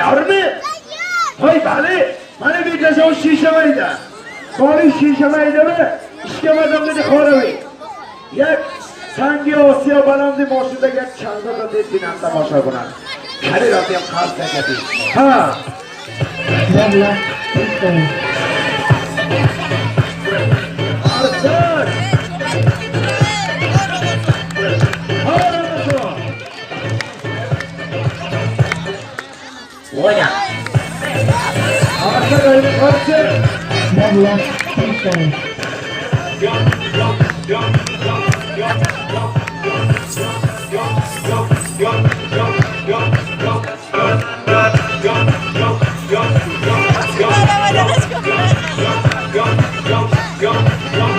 Tayyormi? Hoy bali, mana bu yerda shisha mayda. Boli shisha maydami? Ishkamadam dedi xoravi. Як санги Осиё баланди мошинда як чанда да дед бинам тамошо кунам. Кали рафтем қарз накардӣ. Ҳа. Арсак! Ҳа, Рамазон! Оня. Арсак ayni qarshi.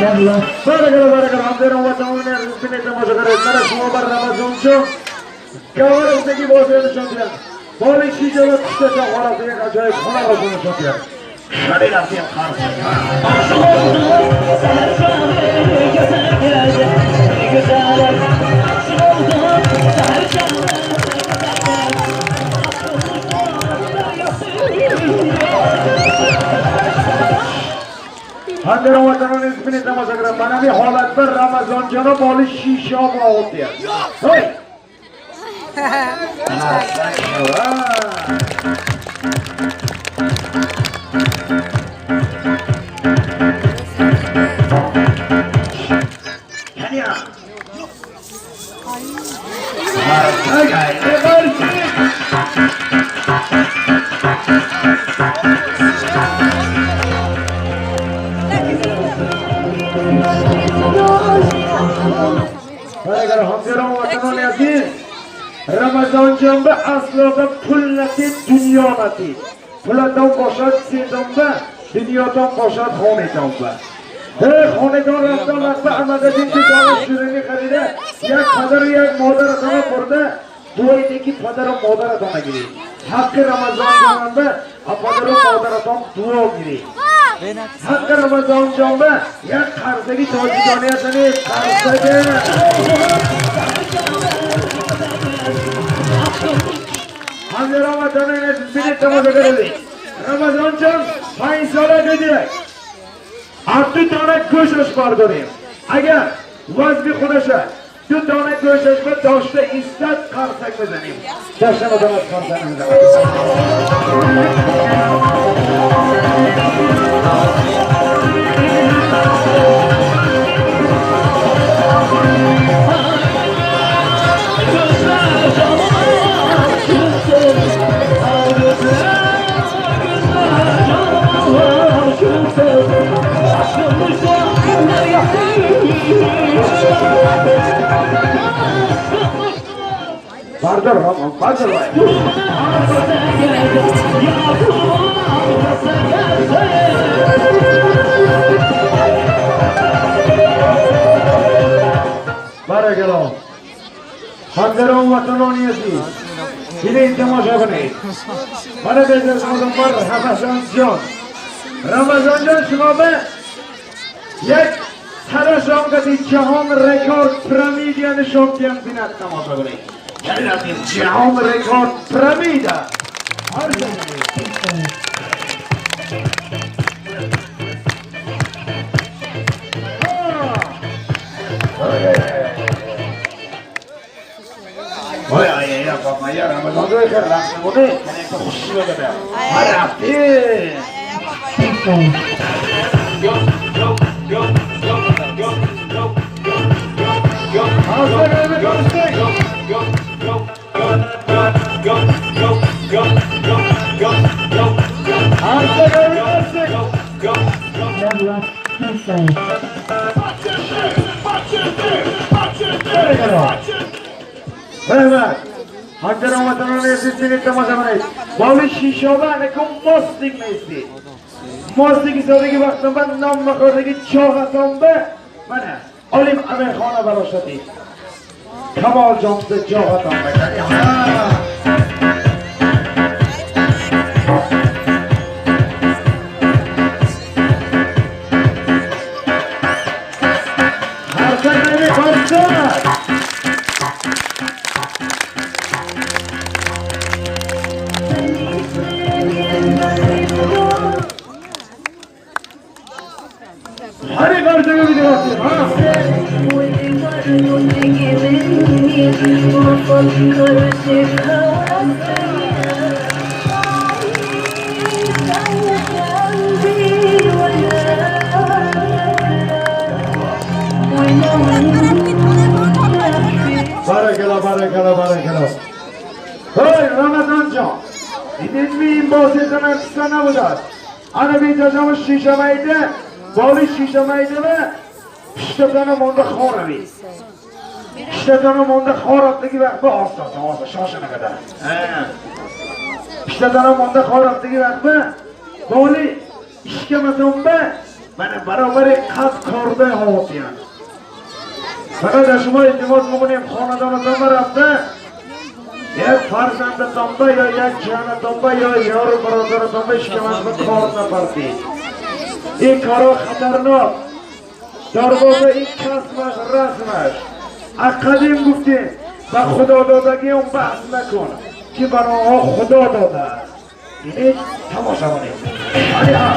Баракалло, баракалло. Ҳамдорон ва тамоми азизини тамошогарони мана шумо бар Рамазончо гавҳар бозиро нишон диҳам. Боли шиша ва пушташа ҳолати як аҷоиб ҳунарро нишон диҳам. Шари рафтем қарз. Aşık oldum seher çağı geze geze güzelim. Aşık oldum seher çağı geze geze. Ҳамдорон ва тамоми азизини тамошогарон mana bu holatda Ramazonjoni boli shisha olib deyapti. Hoy! Qarsak Kanya. Qarsak ayni qarshi. Баракалло, ҳамдорон ва ватанони азиз, Ramazonjonda aslida pul nasib, dunyo nasib. Puladan boshad sedonda, dunyodan boshad xonadonda. Hey, xonadon raftan vaqtda amalda dona shirinlik xarida, як падару як модаратона бурда, дуоидеки падару модаратона гиред. Ҳаққи Ramazonjonda падару модаратон дуо гиред. Ҳаққи Ramazonjonda як қарзаги тоҷикони ҳастани қарзаги. Ҳамдорон ва тамоми азизини тамошогарони Ramazonjon 5 сола дедик. Ду дона гӯшаш бардорем. Агар вазни худаша ду дона гӯшаш ба дошта истад қарсак мезанем. Дошта мадонад қарсак мезанем. Gözler canıma küstü. Gözler, gözler canıma küstü. Aşkımızda deryası. Бардор, бардор. Баракалло. Ҳамдорон ватанони азиз, бинед тамошо кунед. Мана безар бар Рамазонҷон. Рамазонҷон шумо ба як сарашон қади ҷаҳон рекорд пирамидия нишон диҳам бинад тамошо кунед. Ҷаҳон рекорд пирамида. Ҳар Ой, ай, ай, баба, я Рамазон ду хер рафт буде, кане ко хуши бада. Ҳар рафти. Қарсак. Қарсак, қарсак. Баракалло. Rahmat. Ҳамдорон ватанони азиз тамошо кунед. Боли шишоба анакун мостик мести. Мостик содagi vaqtimda nom maqordagi chog'atomda mana Olim Amirxona baroshati. Kamoljonda jog'atomda. Qarsak qarsak. ما فكرش في هواك فيا قلبي ولا Barakala barakala barakala. Hey Ramazan ҷон. Дидедми ин бозитана қисса набудааст. Ана битажам шиша майда, боли шиша майда ва пиштатана монда хорави. Пиштатана монда хорафтаги вақт ба оста оста шошана қадар. Пиштатана монда хорафтаги вақт ба боли ishkamaton ба mana баробари қад корда ҳовотиян. Фақат аз шумо илтимос мекунем хонадонатон ба рафта як фарзандатон ба ё як ҷонатон ба ё ёру бародаратон ба ишкамаш ба кор напартед. Ин коро хатарнок. Дарвоза ин касбаш расмаш. Аз қадим гуфтем ба худододагӣ он баҳс накун ки бар онҳо худо додааст. Дидед тамоша кунед. Алиҳа.